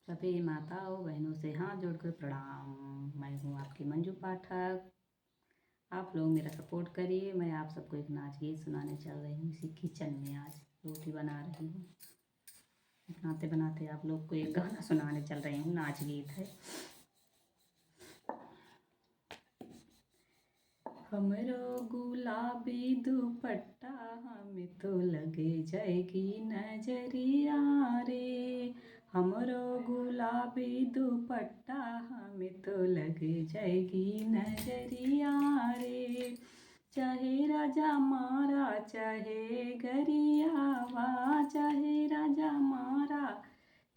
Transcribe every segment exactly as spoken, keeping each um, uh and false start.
सभी माताओं बहनों से हाथ जोड़कर प्रणाम। मैं हूँ आपकी मंजू पाठक। आप लोग मेरा सपोर्ट करिए। मैं आप सबको एक नाच गीत सुनाने चल रही हूँ इसी किचन में। आज रोटी बना रही हूँ, बनाते बनाते आप लोग को एक गाना सुनाने चल रही हूँ, नाच गीत है। हमरो गुलाबी दुपट्टा हमें तो लगे जाएगी नजरिया रे। हमरो गुलाबी दुपट्टा हमें तो लगे जाएगी नजरिया रे। चाहे राजा मारा चाहे गरियावा, चाहे राजा मारा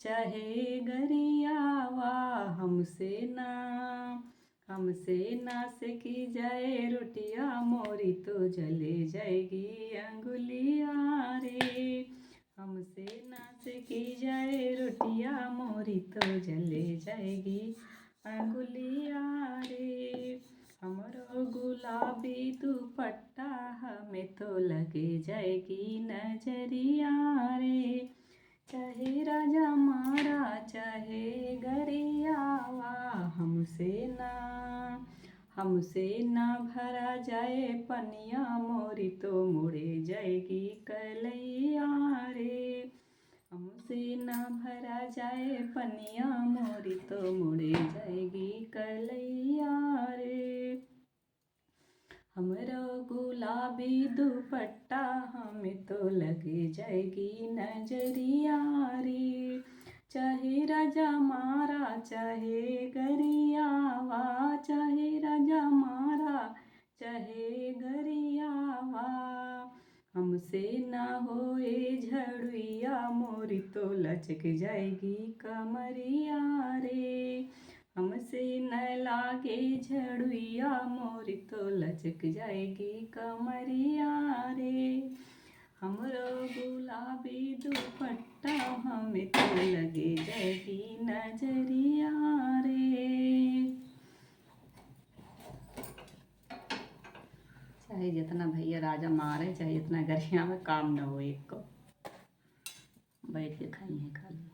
चाहे गरियावा, हमसे ना हमसे ना सेकी जाए रोटिया मोरी तो जले जाएगी अंगुलिया रे। हमसे ना सेकी जाए रोटिया मोरी तो जले जाएगी अंगुलिया रे। हमरो गुलाबी दुपट्टा हमें तो लगे जाएगी नजरिया रे। चाहे राजा मारा चाहे गरियावा, हमसे ना हमसे ना भरा जाए पनिया मोरी तो मुड़े जाएगी कलैया रे। हमसे ना भरा जाए पनिया मोरी तो मुड़े जाएगी कलैया रे। हमरो गुलाबी दुपट्टा हमें तो लगे जाएगी नजरिया रे। चाहे राजा मारा चाहे गरियावा, चाहे राजा मारा चाहे गरियावा, हमसे ना होए झड़ुइया मोरी तो लचक जाएगी कमरिया रे। हमसे न लागे झड़ुइया मोरी तो लचक जाएगी कमरिया रे। हमरो गुलाबी दुपट्टा हमें तो लगे जाएगी नजरिया रे। चाहे जितना भैया राजा मारे, चाहे जितना गरियावे, काम न हो एक को। बैठ के खाई है खाली।